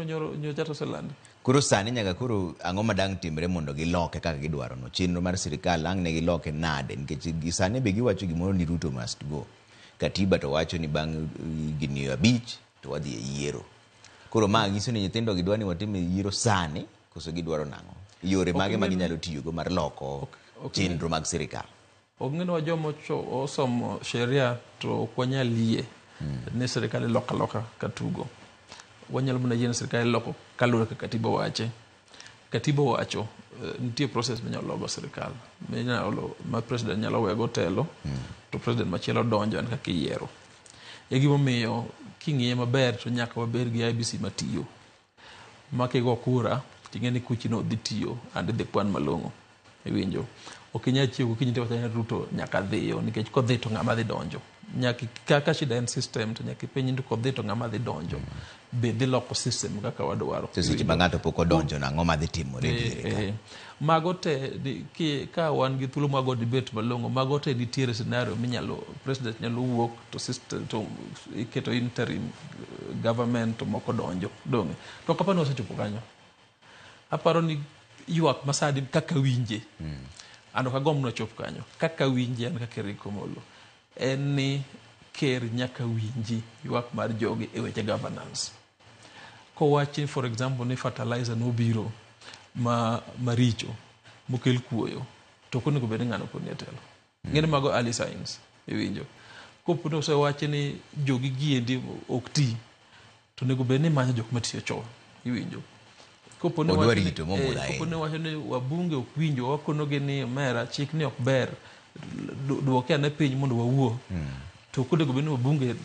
nyoro nyocha to oselandi. Koro sani nyaka koro ang'o ma dang' timre mondo giloke kaka gidwaro no? Chenro mar sirikal ang' ne giloke nade? Nikech gi sani be giwacho gimoro ni Ruto must go. Katiba to wacho ni bang' higni 5 to wadhi e yiero. Koro ma nyiso ni nyithindo gi dwa ni watim yiero sani koso gidwaro nang'o? Yore mage ma ginyalo tiyogo mar loko chenro mag sirikal? Ok ng'enwa joma osomo sheria to ok wanyal yie ni sirikal iloko aloka ka tugo. Wanyalo mana yie ni sirikal iloko kaluwore kaka katiba wache. Katiba owacho nitie process minyalo logo sirikal minyalo ma president nyalo wego telo to president machielo donjo en kaka iyiero. E gimomiyo king'iye maber to nyaka wabed gi IEBC matiyo. Ma kigo kura ting'e ni kuchino dhi tiyo and idhi kwan malong'o. Iwinjo? Ok inyal chiew gokinyi tiwacho ni Ruto nyaka dhiyo nikech kodhi to ng'ama dhi donjo. Nyaka kaka shida en system to nyaka ipenj ni kodhi to ng'ama dhi donjo. Be dhi loko system kaka wadwaro. To seche ma ng'ato pok odonjo no ang'o madhi timore diere ka? Mago te ka wan gi thuolo mago debate malong'o, mago te nitiere scenario minyalo president nyalo wuok to system to iketo interim government to moko donjo. Donge? To ok apar ni wasechopo kanyo. Aparo ni ywak masani kaka winje an ok agomb ni wachop kanyo. Kaka winje an kaka Eric Omollo en ni ker nyaka winji ywak mar jogi e weche governance. Kowachi for example ni fertilizer nobiro ma maricho mokel kuoyo to ok onego bed ni ng'ano pod nie telo. Ng'eni mago early signs iwinjo. Kopo ni osewachi ni jogi giendi ok ti to onego bed ni imanyo jok matiyo chon iwinjo. Kopo ni Odwa wacho ni- rito mobudho kopo ni ahinya. wacho ni wabunge ok winjo wakonogi ni omera chik ni ok ber duoke ane piny mondo wawuo. To ok onego bed ni wabunge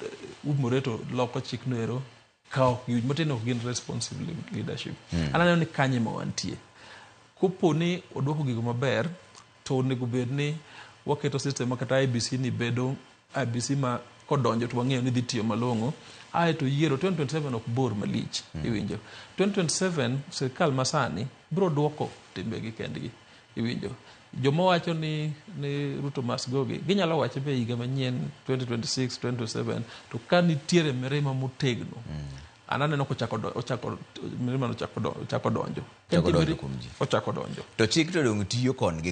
umore to loko chik no ero ka ok giwinj matiende ok gin responsible leadership. An aneno ni kanye ma wantie. Kopo ni oduoko gigo maber to onego bed ni waketo system ma kata IEBC ni bedo IEBC ma kodonjo to wang'eyo ni dhi tiyo malong'o. Ae to yiero 2027 ok bor malich iwinjo. 2027 sirikal masani biro duoko timbegi kendgi iwinjo. Joma wacho ni Ruto must go gi ginyalo wache be higa manyien 2026 2027 to ka nitiere mirima motegno an aneno kochako ochako mirima no ochako donjo. Chako donjo kuom ji. Ochako donjo. To chik to dong' tiyo kon gi